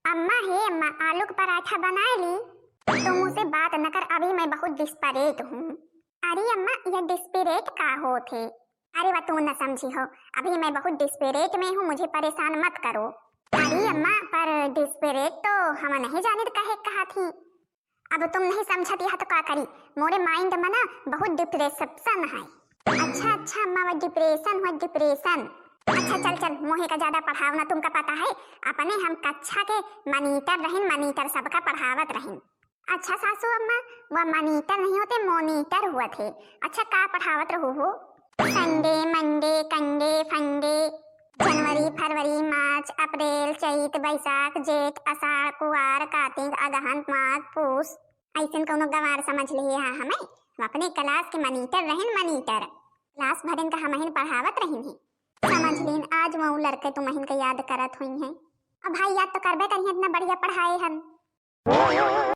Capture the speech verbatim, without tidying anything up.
अम्मा, हे अम्मा, आलू क पराठा बनाए ली। तू मुझसे बात न कर, अभी मैं बहुत desperate हूँ। अरे अम्मा, यह desperate का होत है? अरे वा, तू न समझी हो, अभी मैं बहुत desperate में हूँ, मुझे परेशान मत करो। अरे अम्मा, पर desperate तो हम नहीं जानित काहे कहा थी। अब तुम नहीं समझत यह तो का करी, मोरे mind में ना बहुत depression है। अच्छा अच्छा अम्मा, वो depression हुआ, depression। अच्छा चल चल, मोहे का ज्यादा पढ़ाव ना, तुमका पता है अपने हम कक्षा के monitor रहिन, monitor सबका पढ़ावत रहिन। अच्छा सासू अम्मा, वह monitor नहीं होते, monitor हुआ थे। अच्छा का पढ़ावत रहू हो? Sunday, Monday, कंडे, फंडे, जनवरी, फरवरी, मार्च, अप्रैल, चैत, बैसाख, जेठ, अषाढ़, कुआर, कातिक, अगहन, माघ, पूस, ऐसन कौनो गंवार समझ लिए हा हमें। हम अपने class के monitor रहिन, monitor। Class भरिन का हमहिन पढ़ावत रहिन है। समझ लीन, आज वो लड़के तुमहिन के याद करत हुई हैं। अब भाई याद तो करबे करिहैं, इतना बढ़िया पढ़ाए हन।